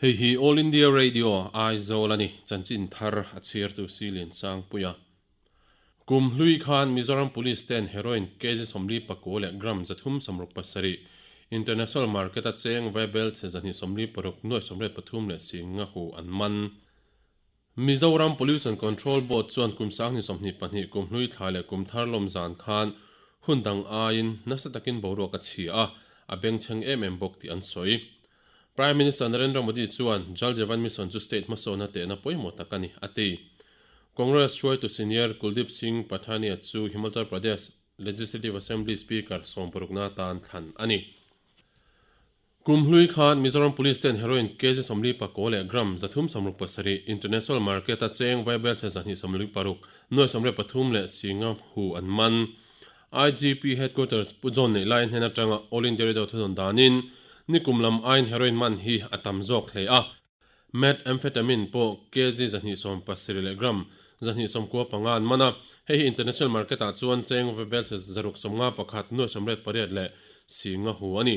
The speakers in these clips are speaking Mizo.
Hei hi All India Radio, Aizawl a ni, chanchin thar a chhiartu Silian Sangpuia. Kum hlui khan Mizoram Police ten heroin kg 44 leh gram 367 International Market a cheng vaibel chhe 226 nuai 83 leh singa hu an man. Mizoram Pollution Control Board chuan kum 2022 kum hlui thla leh kum thar lawm zan khan hun dang aiin nasa takin boruak a chhia a, a bengchheng em em bawk tih an sawi. Prime Minister Narendra Modi chuan Jal Jeevan Mission chu state hmasawnna tehna pawimawh tak a ni, a ti. Congress hruaitu senior Kuldeep Singh Pathania chu Himachal Pradesh Legislative Assembly Speaker sawmparukna atan thlan a ni. Kum hlui khan Mizoram Police ten heroin kg 44 leh gram 367 International Market a cheng vaibel chhe 226 nuai 73 leh singa hu an man. IGP Headquarters Pu John neih lai hnen atanga All India Radio thudawn danin nikum lam aiin heroin man hi a tam zawk hle a. Methamphetamine pawh kg 270 leh gram 295 an man a, hei hi international market ah chuan cheng vaibel chhe 651 nuai 88 leh singa hu a ni.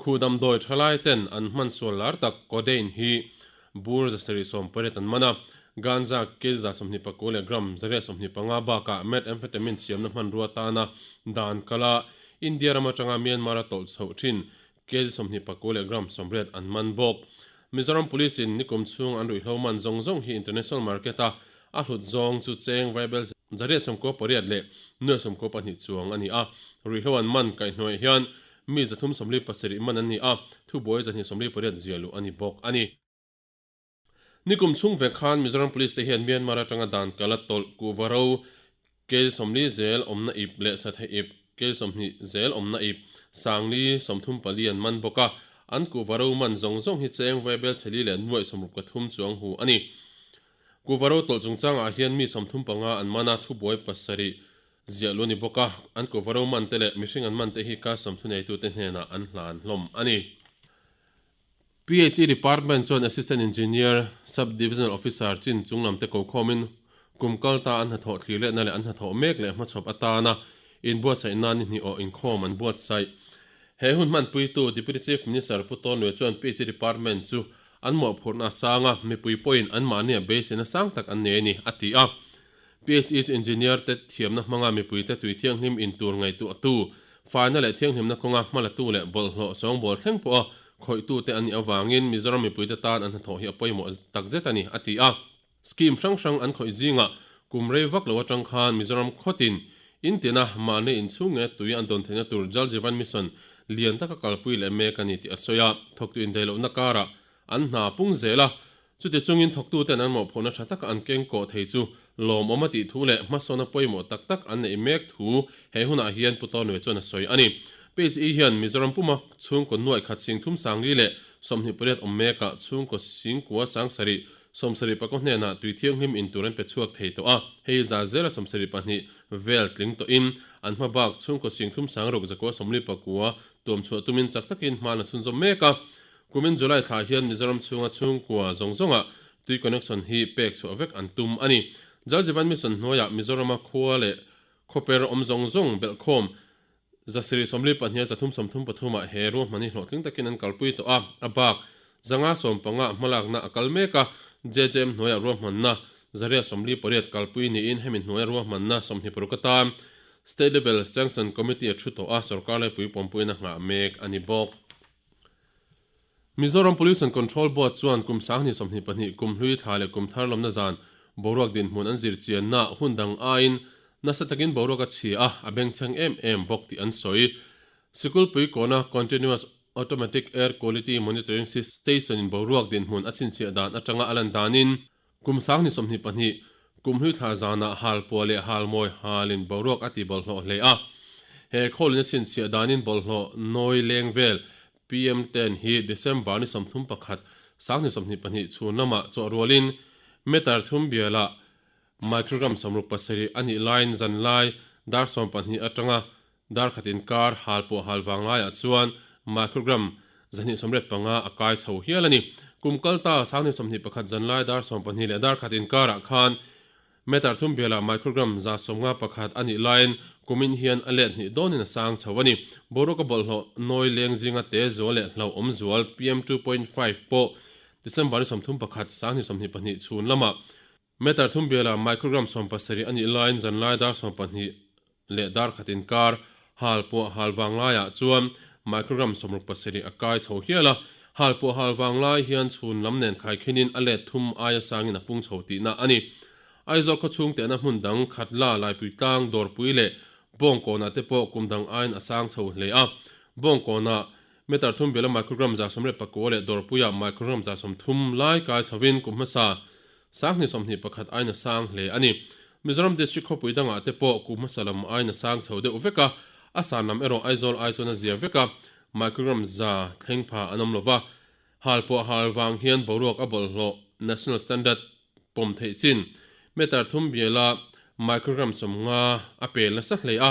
Khu damdawi thalai ten an hman sual lar tak codeine hi bur 780 an man a, ganja kil 29 leh gram 125 bakah methamphetamine siamna hmanrua tana dan kala India ram atanga Myanmar a tawlh chhoh thin kg 24 leh gram 80 an man bawk. Mizoram Police in nikum chhung an ruihhlo man zawng zawng hi international market a a hlut zawng chu cheng vaibel 198 leh nuai 92 chuang a ni a, ruihhlo an man kaihhnuaiah hian Mi 347 man an ni a, thubuai 248 ziah luh a ni bawk a ni. Nikum chhung vek khan Mizoram Police te hian Myanmar atanga dan kal a tawlh kuhva ro kil 40 zel awmna ip leh sathe ip kil 20 zel awmna ip sangli 34 an man bawk a, an kuhva ro man zawng zawng hi cheng vaibel chheli leh nuaih 63 chuang hu a ni. Kuhva ro tawlh chungchangah hian mi 35 an man a, thubuai pasarih Ziah lu a ni bawk a, an kuhva ro man te leh mihring an man te hi custom thuneitute hnenah an hlan hlawm a ni. PHE Department chuan Assistant Engineer, Sub Divisional Officer chin chunglam te kokhawmin kum kal ta an hnathawh thlir lehna leh an hnathawh mek leh hmachhawp atana inbuatsaih nan ni hnih awh inkhawm an buatsaih. He hun hmanpuitu Deputy Chief Minister Pu Tawnlue chuan PHE Department chu an mawhphurhna a sang a, mipui pawhin anmahnia beiseina sang tak an nei a ni, a ti a. PHE chu engineer te thiamna hmanga mipuite tui thianghlim in tur ngaihtuahtu, faina leh thianghlimna kawnga hmalatu leh bawlhhlawh sawngbawl thleng pawha khawihtute an nih avangin Mizoram mipuite tan an hnathawh hi a pawimawh takzet a ni, a ti a. Scheme hrang hrang an khawih zingah kum rei vak lo atang khan Mizoram khawtin in tina mahni inchhung nge tui an dawn theihna tur Jal Jeevan Mission lian taka kalpui leh mek a ni tih a sawi a, thawktu indaihlohna karah an hna pung zel a, Chuti chungin thawktuten an mawhphurhna tha taka an keng kawh thei chu lawmawm a tih thu leh hmasawnna pawimawh tak tak an neih mek thu he hunah hian Pu Tawnwe chuan a sawi a ni. Page I hian Mizoram puma chhungkaw nuaih khat singthum sangli leh 28 awm mekah chhungkaw singkua sangsarih 74 hnenah tui thianghlim in tur an pe chhuak thei tawh a, hei za zela 72 vel tling tawhin an hma bak chhungkaw singthum sangruk zakua 49 tuam chhuah tumin chak takin hma la chhunzawm mek a. Kumin July thla hian Mizoram chhunga chhungkua zawng zawngah tui connection hi pek chhuah vek an tum a ni. Jal Jeevan Mission hnuaiah Mizorama khua leh khawper awm zawng zawng belhkhawm 742 333 ah he ruahman hi hlawhtling takin an kalpui tawh a, a bak 515 hmalakna a kal mek a, JJM hnuaiah ruahmanna 148 kalpui niin hemi hnuaia ruahmanna 26 atan State Level Sanction Committee a thu tawh a, sorkar laipui pawmpuina nghah mek a ni bawk. Mizoram Pollution Control Board chuan kum 2022 kum hlui thla leh kum thar lawmna zan boruak dinhmun an zir chianna hun dang aiin nasa takin boruak a chhia a, a bengchheng em em bawk tih an sawi. Sikulpui kawna Continuous Automatic Air Quality Monitoring Station in boruak dinhmun a chhinchhiah dan atanga a lan danin kum 2022 kum hlui thla zanah halpuah leh halmawi halin boruak a ti bawlhhlawh hle a. He khawlin a chhinchhiah danin bawlhhlawh nawi leng vel PM ten hi December ni 31, 2022 chhun lamah chawh rualin meter thum bialah microgram 67 a nih laiin zan lai dar 12 atanga dar khat inkar hal pawh hal vang laiah chuan microgram 285 a kai chho hial a ni. Kum kal ta 2021 zan lai dar 12 leh dar khat inkarah khan Meter thum bialah microgram 151 a nih laiin kumin hian a let hnih dawnin a sang chho a ni. Boruak a bawlhhlawh nawi leng zinga te zual leh hlauhawm zual PM 2.5 pawh December ni 31, 2022 chhun lamah meter thum bialah microgram 17 a nih laiin zanlai dar 12 leh dar khat inkar hal pawh hal vang laiah chuan microgram 67 a kai chho hial a. Hal pawh hal vang lai hian chhun lam nen khaikhinin a let thum aia sangin a pung chho tihna a ni. Aizawl khawchhung tehna hmun dang Khatla, Laipuitlang, Dawrpui leh Bawngkawnah te pawh kum dang aiin a sang chho hle a. Bawngkawnah meter thum biala microgram 119 leh Dawrpuiah microgram 30 lai kai chhovin kum hmasa 2021 aiin a sang hle a ni. Mizoram District khawpui dangah te pawh kum hmasa lam aiin a sang chho deuh vek a, a san lam erawh Aizawl ai chuan a zia vek a, microgram za thleng pha an awm lo va. Hal pawh hal vang hian boruak a bawlhhlawh National Standard pawm theih chin meter thum biala microgram 50 a pel nasa hle a,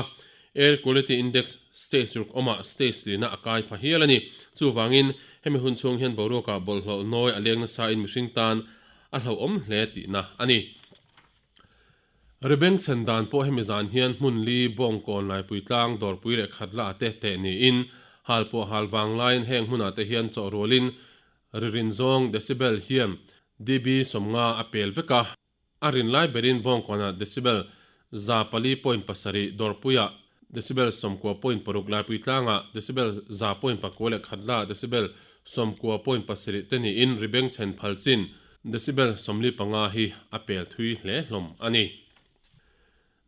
Air Quality Index stage ruk awmah stage lina a kai pha hial a ni. Chuvangin, hemi hun chhung hian boruakah bawlhhlawh nawi a leng nasain mihring tan a hlauhawm hle tihna a ni. Rebeng chhen dan pawh hemi zan hian hmun li Bawngkawn Laipui tlang Dawrpui leh Khatla te teh niin hal pawh hal vang laiin heng hmunah te hian chawh rualin ririn zawng decibel hian dB 50 a pel vek a, a rin lai berin Bawngkawnah decibel 400.7, Dawrpuiah decibel 90.6, Laipui tlangah decibel 100.9 leh Khatlaah decibel 90.7 te niin ribeng chhen phal chin decibel 45 hi a pel thui hle hlawm a ni.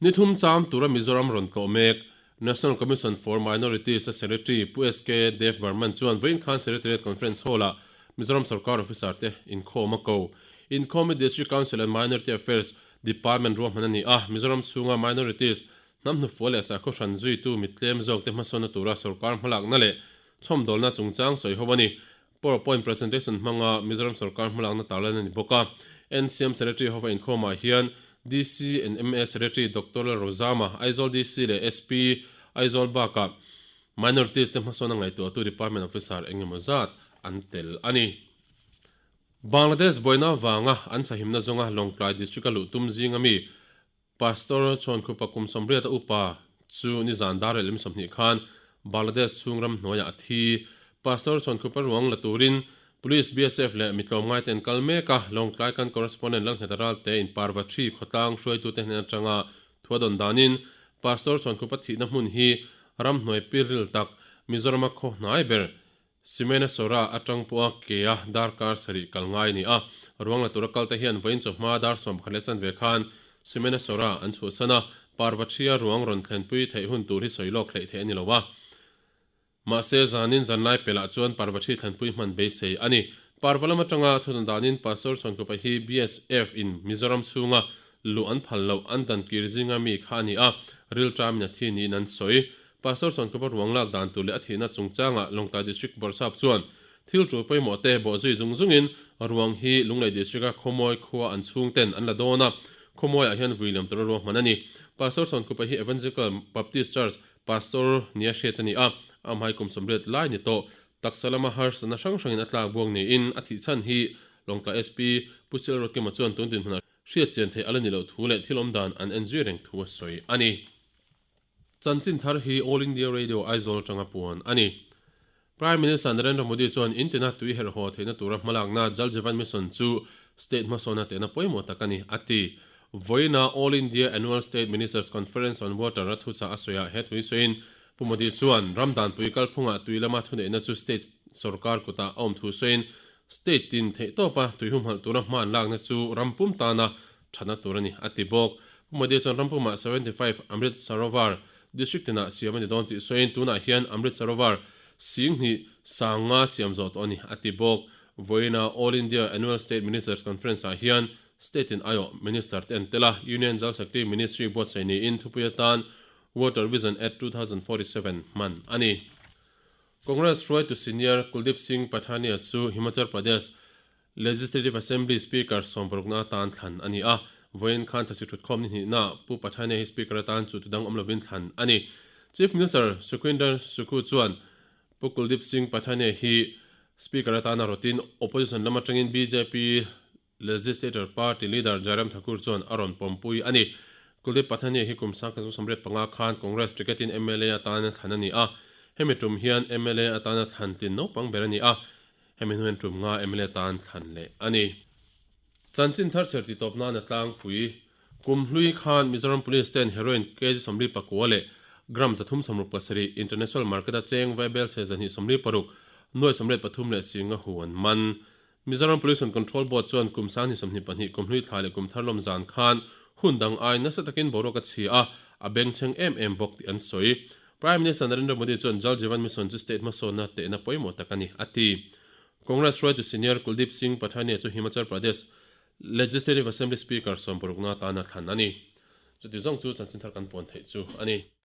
Ni thum cham tura Mizoram rawn tlawh mek National Commission for Minorities a Secretary Pu SK Dev Barman chuan vawiin khan Secretariat Conference Hall-ah Mizoram Sorkar Officer te inkhawm a ko. Inkhawm hi District Council and Minority Affairs Department ruahman a ni a, Mizoram chhunga minorities hnam hnufual leh sakhaw hran zuitu mittlem zawkte hmasawnna tura sorkar hmalakna leh chhawmdawlna chungchang sawi ho a ni. Powerpoint presentation hmanga Mizoram sorkar hmalakna tarlan a ni bawk a. NCM Secretary hova inkhawmah hian DC and MA Secretary Doctor Lalrozama, Aizawl DC leh SP, Aizawl bakah Minorities te hmasawn a ngaihtuahtu Department Officer eng emaw zat an tel a ni. Bangladesh buaina avanga an sahimna zawnga Lawngtlai District-a luh tum zinga mi Pastor Chhuankhupa kum 80 a upa chu nizan dar leh 20 khan Bangladesh chhung ram hnuaiah a thi. Pastor Chhuankhupa ruang la turin Police, BSF leh mi tlawmngai te an kal mek a, Lawngtlai kan Correspondent Lalngheta Ralte in Parvathi khawtlang hruaitute hnen atanga thu a dawn danin Pastor Chhuankhupa thihna hmun hi ramhnuai pilril tak Mizorama khaw hnai ber Simena Sora atang pawha kea darkar sarih kal ngai a ni a, ruang la tura kalte hian vawiin chawhma dar 11 leh chanve khan Simena Sora an chhuahsan a, Parvathia ruang rawn thlenpui theih hun tur hi sawi lawk hleih theih a ni lo a. Mahse, zanin zanlai pelh chuan Parvathi thlenpui hman beisei a ni. Parva lam atanga thudan danin Pastor Chhuankupa hi BSF in Mizoram chhunga luh an phal loh an dan kir zinga mi kha a ni a, rilṭamin a thi niin an sawi. Pastor Chhuankhupa ruang lak dan tur leh a thihna chungchangah Lawngtlai District Bawrhsap chuan thil tul pawimawh te bawh zui zung zungin ruang hi Lunglei District-a Khawmawi khua an chhungten an la dawn a, Khawmawiah hian vui liam tura ruahman a ni. Pastor Chhuankhupa hi Evangelical Baptist Church Pastor nia hriat a ni a, a hmai kum 80 lai ni tawh. Taksa lama harsatna hrang hrangin a tlak buak niin a thih chhan hi Lawngtlai SP Pu Chil Ruatkima chuan tun dinhmunah hriat chian theih a la ni loh thu leh thil awm dan an en zui reng thu a sawi a ni. Chanchin thar hi All India Radio Aizawl atanga puan a ni. Prime Minister Narendra Modi chuan in tina tui herh haw theihna tura hmalakna Jal Jeevan Mission chu state hmasawna tehna pawimawh tak a ni, a ti. Vawiina All India Annual State Ministers Conference on Water a thuchah a sawiah he thui sawiin Pu Modi chuan ram danpui kalphungah tui lama thuneihna chu state sorkar kutah a awm thu sawiin state tin theihtawpa tui humhalh tura hma an lakna chu ram pum tana thatna tur a ni, a ti bawk. Pu Modi chuan ram pumah 75 Amrit Sarovar District tinah siam a ni dawn tih sawiin tunah hian Amrit Sarovar 10,000 sanga siam zawh tawh a ni, a ti bawk. Vawiina All India Annual State Ministers Conference-ah hian State in aiawh Minister te an tel a, Union Jal Shakti Ministry buatsaih niin thupui atan Water Vision at 2047 hman a ni. Congress hruaitu senior Kuldeep Singh Pathania chu Himachal Pradesh Legislative Assembly Speaker sawmparukna atan thlan a ni a, vawiin khan thlasi thutkhawm ni hnihna Pu Pathania hi Speaker atan chu tudang awm lovin thlan a ni. Chief Minister Sukhwinder Sukhu chuan Pu Kuldeep Singh Pathania hi Speaker atana rawtin Opposition lam atangin bjp Legislature Party Leader Jairam Thakur chuan a rawn pawmpui a ni. Kuldeep Pathania hi kum 1985 khan Congress ticket in mla atana thlan a ni a, hemi tum hian mla atana thlan tlin naupang ber a ni a. Hemi hnu hian tum nga mla tan thlan leh a ni. Chanchin thar chher titawp nana tlangpui kum hlui khan Mizoram Police ten heroin kg 49 leh gram 367 international market a cheng vaibel chhe 226 nuai 83 leh singa hu an man. Mizoram Pollution Control Board chuan kum 2022 kum hlui thla leh kum thar lawm zan khan hun dang ai nasa takin boruak a chhia a, a bengchheng em em bawk tih an sawi. Prime Minister Narendra Modi chuan Jal Jeevan Mission chu state hmasawnna tehna pawimawh tak a ni, a ti. Congress hruaitu senior Kuldeep Singh Pathania chu Himachal Pradesh Legislative Assembly Speaker sawmparukna atana thlan a ni. Chuti zawng chu chanchin thar kan puan theih chu a ni.